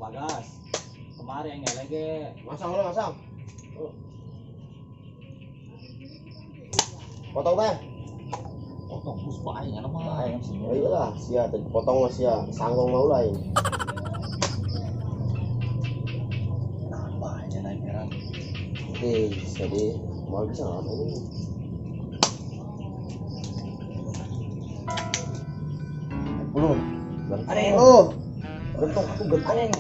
Bagas. Kemarin yang ngelege. Masang lo, masang. Potong teh. Potong bus bae nya mah ayam sih. Oh iyalah, sia tadi potong mah sia, sanggung mau lain. Nambah aja naik merah. Oke, jadi mau bisa nggak ini? Belum. Ada yang. Oh, Gentong aku gentong.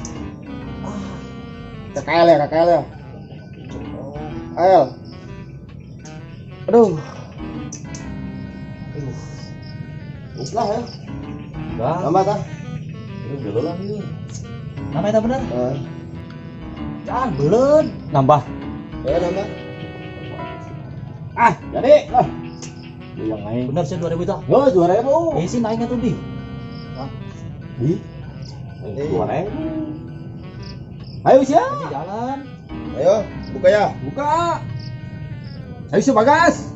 KKL ya, KKL ya. AL. Aduh. Aduh. Lah ya. Enggak. Nambah tah. Itu dulu lah ini. Nama itu bener? Eh, Jangan belum. Nambah. ya nambah. Ah, jadi lah. Lu yang lain. Bener sih 2000 itu. Oh, 2000. Eh sih naiknya tuh di. Di. Nanti. 2000. Ayo sia. Ini jalan. Ayo, buka ya. Buka. Ayo sia Bagas.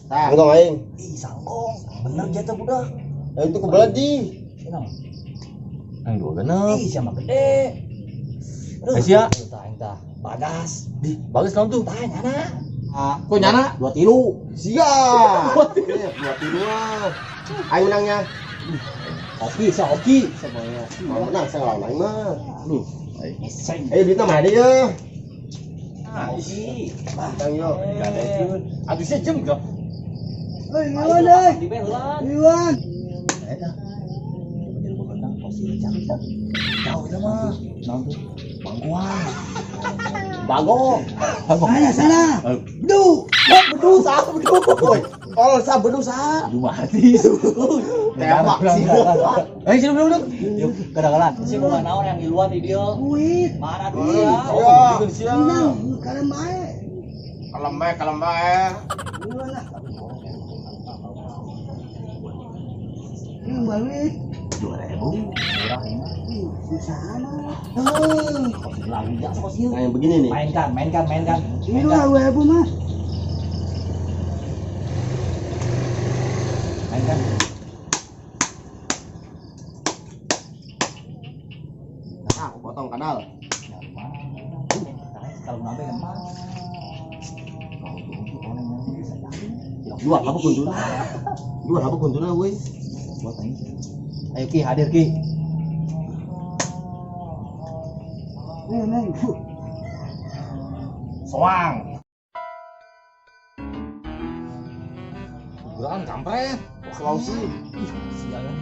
Sanggung aing. Ih, sangkong. Bener jatuh budak. Ya itu kebelet di. Ini nama. Yang dua genep. Ih, siapa gede. Aduh, Eh, sia. Tah, tah. Bagas. Di, bagus kamu tuh. Tah, nyana. Ah, Kok nyana? Dua tilu. Sia. Iya, dua tilu mah. Aing menangnya. Oki, sa oki. Sama oki. Mau menang saya ngelawan aing mah. Aduh. Ngeseng. Ayo duitnya mana ya? Oki. Bintang yo. Aduh sia jam gak? Oi, ngawan euy. Di belan. Iwan. Eta. Coba jadi berenang posisi jauh. Jauh itu mah. Naon tuh? Bangkuan. Bagong. Bagong. Sana sana. Bedu. Bedu sah, bedu. Woi, tolol sa bedu sa. Aduh mati. Tembak sih. Ayo sini duduk. Yuk, kadang-kadang sih mau naon yang di luar di dia. Duit. Mana duit ya? Sia. Sia. Menang kalem bae. Kalem bae, kalem bae. Iwan lah. Ini balik. 2000 murah ini mah. Ih, susah amat. Heuh. Kos lagi ya kos ieu. Nah, yang begini nih. Mainkan, mainkan, mainkan. Ini Mainkan. lah 2000 mah. Mainkan. Ah, aku potong kadal. Ya, mana? Kalau nambah gampang. Kalau tuh orang yang bisa jadi. Dua apa kuntuna? Dua apa kuntuna woi? Buat aing. Ayo Ki, hadir Ki. Nih, nih. Huh. Soang. Ukuran kampret. Sulawesi. Ih, sial ya.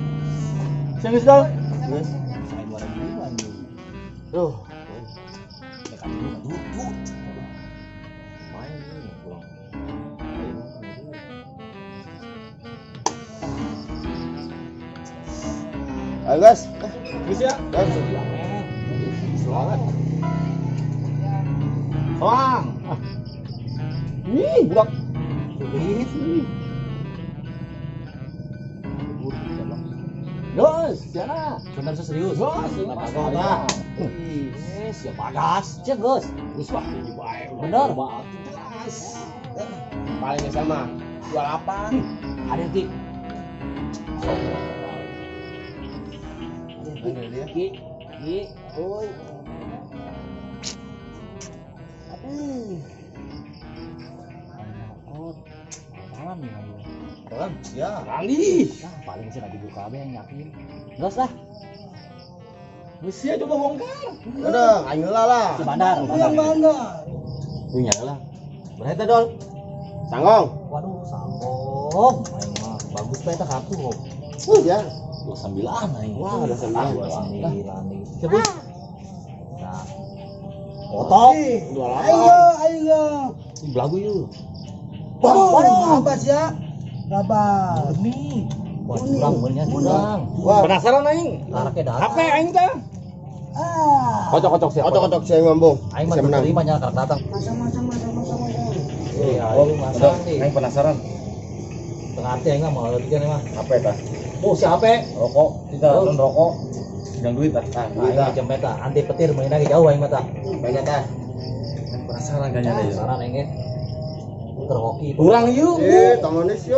Sia geus dong. Guys. Saya 2000 anjing. Duh. Dekat dulu, dulu, dulu. Main nih pulang. Ayo guys. Geus ya. Guys. Semangat. Soang. Ah. Ih, budak. Sulit. Geus, siana. Bener serius. Geus, Bagong tah. Eh, siap bagas. Cek, Gus. Geus lah, jadi bae. Bener. Jelas. Paling sama 28. Hadir Ki. Sok. Bener dia. Ki, Ki, oi. Aduh. Dalam nih, Mang. Dalam, ya. Kali. Nah, paling sih lagi buka abe yang yakin. Geus lah. Geus sia coba bongkar. Udah, aing heula lah. Si bandar, Yang bandar. bandar. Punya lah. Berapa dol? Sanggung. Waduh, sambung. Aing mah bagus bae tah kartu. Ya. 29 aing. Wah, 29. 29 nih. Coba. Nah. Potong. 28. Ayo, ayo. Ih, belagu yuk. Waduh, apa sih ya? Rabas. Murni. Wah, curang benernya curang. Wah, Penasaran aing. Taraknya datang. HP aing teh. Ah. Kocok-kocok siapa? kocok-kocok saya ngambung. Aing mah Saya menang. terima nya karek datang. Masang, masang, masang, masang, masang. Iya, aing masang nih. Aing penasaran. Tengah hati aing mah mau lagi mah. HP tah? Oh, si HP. Rokok, kita Oh. rokok. Yang duit tah. Nah, Aing duit mah lah. jam meta anti petir main lagi jauh aing mah tah. Banyak tah. Aing penasaran kayaknya deh. Penasaran aing ge. Hoki. Kurang yuk. Eh, tangannya sih.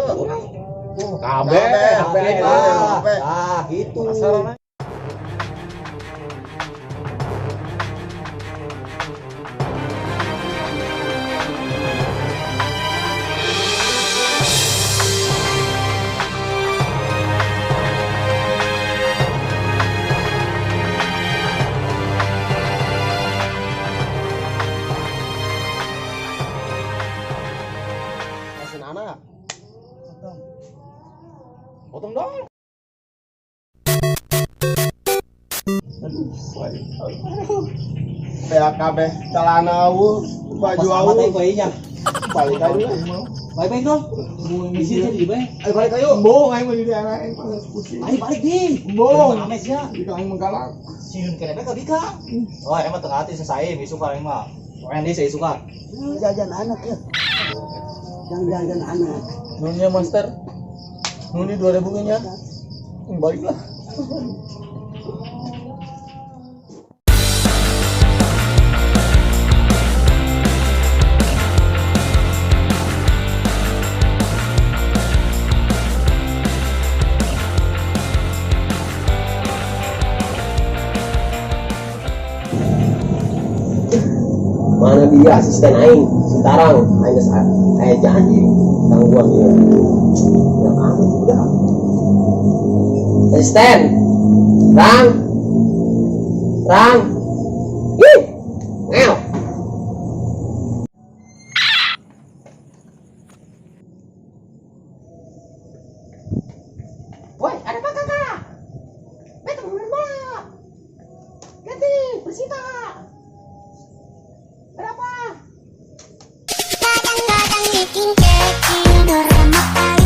KB, HP, HP HP. Ah, gitu. Penasaran aing. Potong dong. Aduh, PAKB celana eueuh, baju eueuh. Balik aja. Balik dong. Di sini jadi bae. Ayo balik ayo. Embung aing mah jadi aing mah pusing. Ayo balik di. Embung. Rame sia. Di aing menggalak. Sieun keneh ka bika. Oh, emang tengah hati saya isukan aing mah. Pokoknya dia saya isukan. Jajan anak ya. Jangan jajan anak. Nunya master. Nuni 2000 nya. Baliklah. Mana dia asisten aing, si Tarang, aing geus aya janji gangguan dia. Ya kamu udah. Asisten. Rang. Rang. Ih. Ngel. Woi, ada apa kakak? Beta mau main bola. Ganti, Persita. Berapa? Kadang-kadang bikin kecil remak tali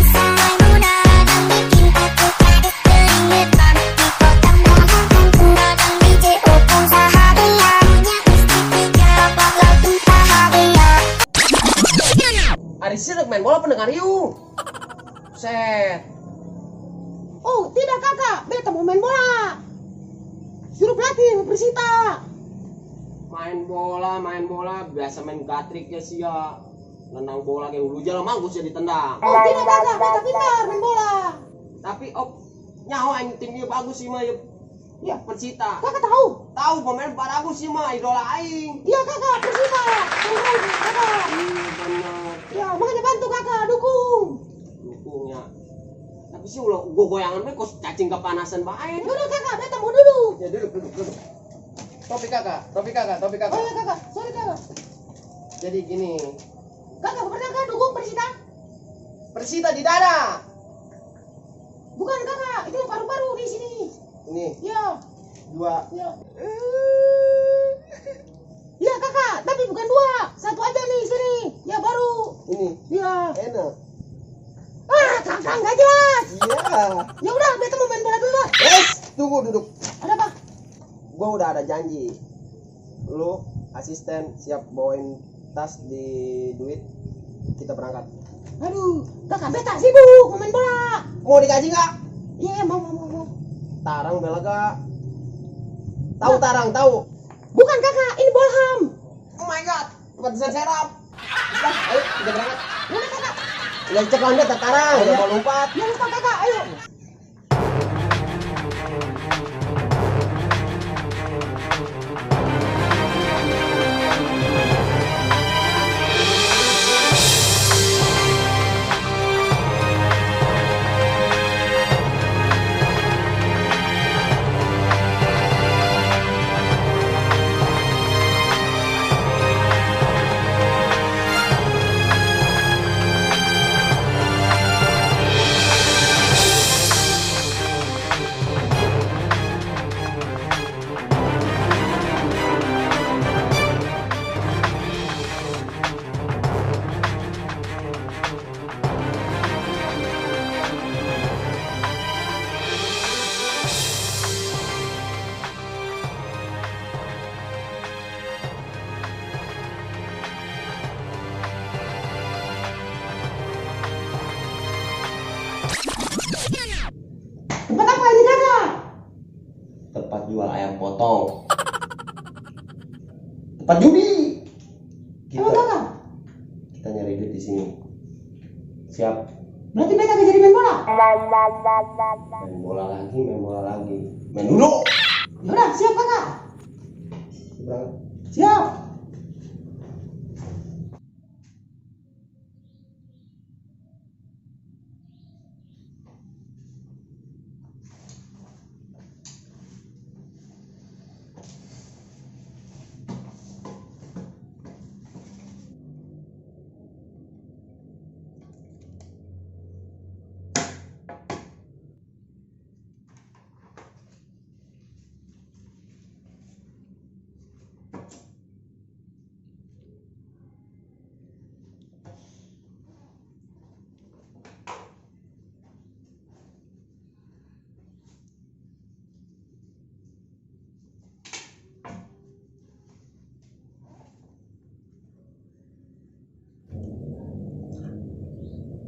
muda dan bikin aku kaget keringetan di kota kadang DJ usaha dia punya istri tiga bapak tumpah dia. Ari sih main bola pendengar yuk. Set. Oh tidak kakak, beta mau main bola. Suruh pelatih Persita. Main bola, biasa main gatrik ya sih ya. Nendang bola kayak hulu jalan manggus ya ditendang. Oh tidak kakak, beta pintar main bola. Tapi op, nyawa aing timnya bagus sih mah ya. Ya Persita. Kakak tahu? Tahu pemain bagus sih mah idola aing. Iya kakak, Persita. Kakak. Iya benar. Ya makanya bantu kakak, dukung. Dukungnya. Tapi sih ulah gua goyangan we kos cacing kepanasan bae. Udah kakak, beta mau duduk. Ya duduk. Topi kakak, topi kakak, topi kakak. Oh iya kakak, sorry kakak. Jadi gini. Kakak pernah kan dukung Persita? Persita di dada. Bukan kakak, itu paru-paru di sini. Ini. Ya. Dua. Ya. Ya kakak, tapi bukan dua, satu aja nih sini. Ya baru. Ini. Ya. Enak. Ah, kakak nggak jelas. Iya. Ya udah, beta mau main bola dulu. Yes, tunggu duduk. Ada apa? Gua udah ada janji. Lu asisten siap bawain tas di duit, kita berangkat. Aduh, kakak beta sibuk mau main bola. Mau dikaji nggak? Iya, mau. Tarang belaga. Tahu Tarang, tahu. Bukan kakak, ini Bolham. Oh my god, pantesan serap. Udah, ayo kita berangkat. Udah kakak. Udah cek loncat Tarang, udah mau lompat. Ya lupa kakak, ayo. Tempat apa ini kakak? Tempat jual ayam potong. Tempat judi. Emang kakak? Kita nyari duit di sini. Siap. Berarti beta gak jadi main bola? Main bola lagi, main bola lagi. Main dulu. Ya udah, siap kakak. Berangkat. Siap.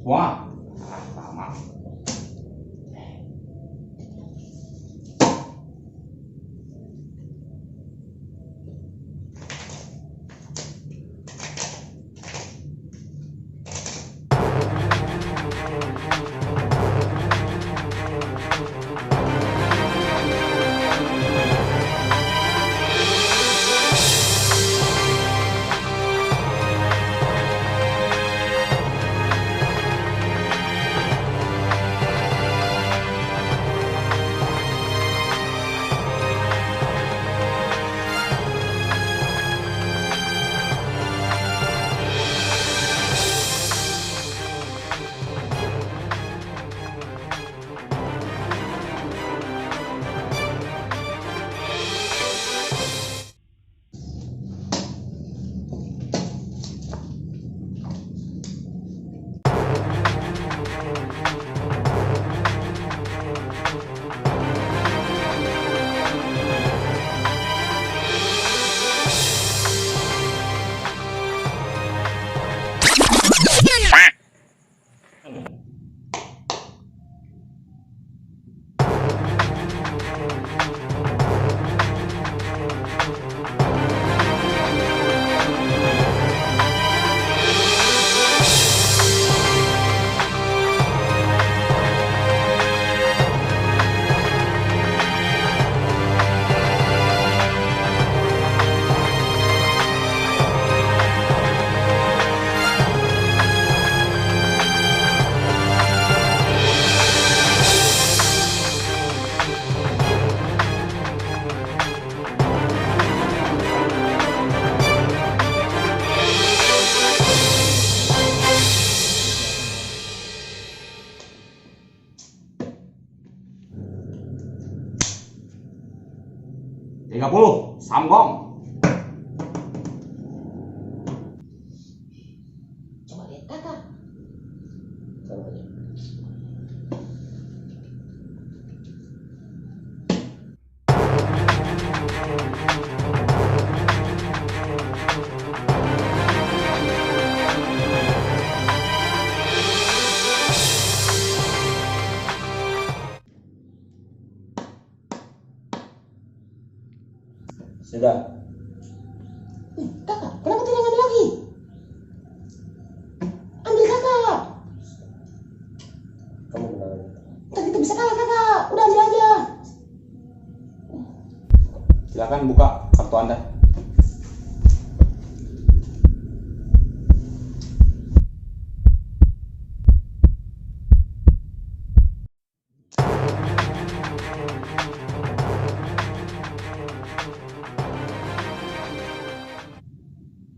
Semua. Ah, sama. 30, samgong. Coba lihat kakak. Sama aja. Sudah. Kakak, kenapa tidak ngambil lagi? Ambil kakak. Kamu menang. Ntar kita bisa kalah kakak. Udah ambil aja. Silakan buka kartu Anda.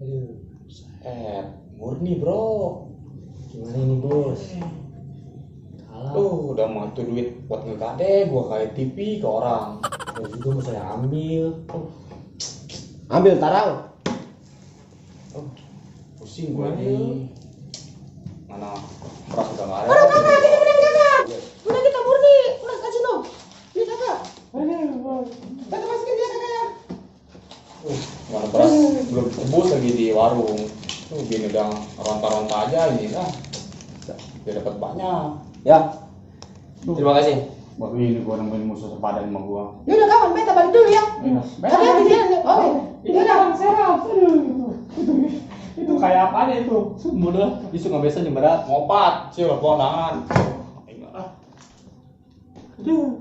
Aduh, Murni bro. Gimana ini bos? Kalah. Tuh, udah mau tuh duit buat ngegade, gua kayak TV ke orang. Ya juga mau saya ambil. Oh. Ambil tarang. Oh, pusing gua nih. Mana beras udah nggak ada. Udah kakak, kita menang kakak. Udah kita murni. Udah kasih dong. Ini kakak. Kakak masukin dia kakak ya. Mana beras belum tebus lagi di warung. Tuh bini udah ronta-ronta aja ini lah. Dia dapat banyak. Ya. Terima kasih. Buat ini gua nemuin musuh sepadan sama gua. Ya udah kawan, beta balik dulu ya. Hati-hati jalan. Oke. Ya udah. Serap. Itu kayak apanya itu? Mudah. Isu nggak biasa nyeberat. Ngopat, sih lepo tangan. Aduh.